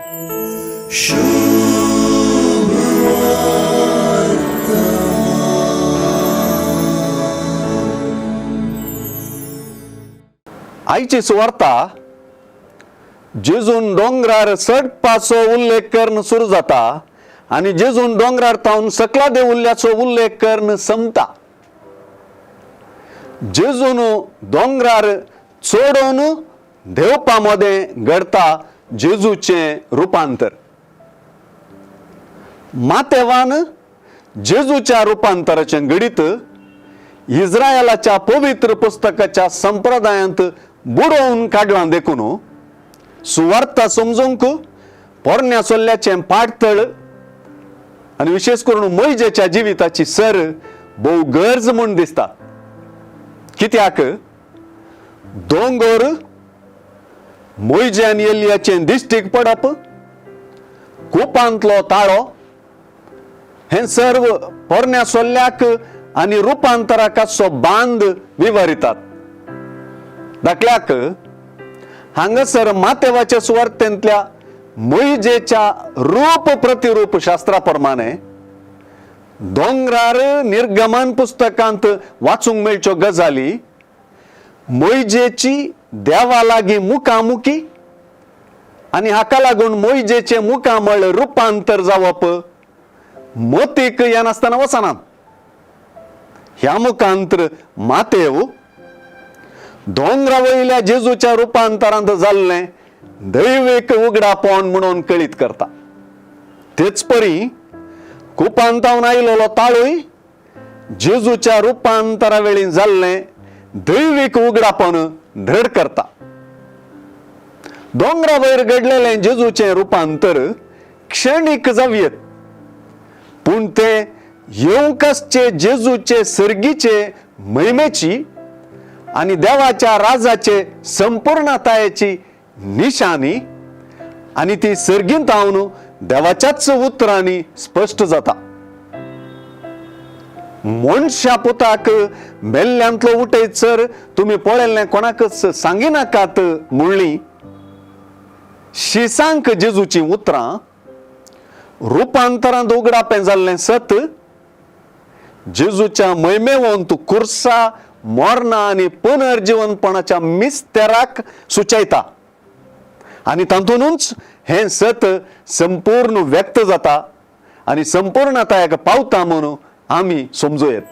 आयची सुवार्ता जेजून दोंगरार चडपाचो उल्लेख करून सुरू जाता आनी जेजून दोंगरार तावन सकला देवुल्ल्याचो उल्लेख करून संपता. जेजून दोंगरार चडोवन देवपा मदें घडता जेजूचें रुपांतर. मातेवान जेजूच्या रुपांतराचें घडीत इस्रायलाच्या पवित्र पुस्तकाच्या संप्रदायांत बुडोवन काडलां देखून सुवार्ता समजूंक पोरण्या चल्ल्याचें पाटतळ आनी विशेश करून मोयजेच्या जिविताची सर भोव गरज म्हूण दिसता. कित्याक दोंगर मोयजे आनी एलियाचें दिश्टीक पडप, कुपांतलो ताळो हें सर्व पोरण्या सोल्ल्याक आनी रुपांतराक आसचो बांद विवरितात. धाकल्याक हांगासर मातेवाच्या सुवार्तेंतल्या मोयजेच्या रूप प्रतिरूप शास्त्रा प्रमाणे दोंगरार निर्गमन पुस्तकांत वाचूंक मेळच्यो गजाली मोयजेची देवा लागीं मुखामुखी आनी हाका लागून मोयजेचें मुखामळ रुपांतर जावप मोतीक येनासतना वचनात. ह्या मुखांतर मातेव दोंगरा वयल्या जेजूच्या रुपांतरांत जाल्लें दैवीक उगडापण म्हणून कळीत करता. तेच परी कुपांतावन आयलेलो ताळूय जेजूच्या रुपांतरा वेळी जाल्लें दैवीक उगडापण धड करता. दोंगरा वयर घडलेलें जेजूचें रुपांतर क्षणीक जावयेत, पूण तें येवंक आसचे जेजूचे सर्गीचे महिमेची आनी देवाच्या राजाचे संपूर्णतायेची निशाणी आनी ती सर्गींत हांव देवाच्याच उतरांनी स्पश्ट जाता. मनशा पुताक मेल्ल्यांतलो उठयत सर तुमी पळयल्लें कोणाकच सांगिनाकात म्हणली शिसांक जेजूचीं उतरां रुपांतरांत उगडापें जाल्लें सत जेजूच्या मैमेवंत कुर्सा मरणा आनी पुनर्जिवनपणाच्या मिस्तेराक सुचयता आनी तातूंतच हें सत संपूर्ण व्यक्त जाता आनी संपूर्णतायेक पावता म्हणून आमी समजूं येत.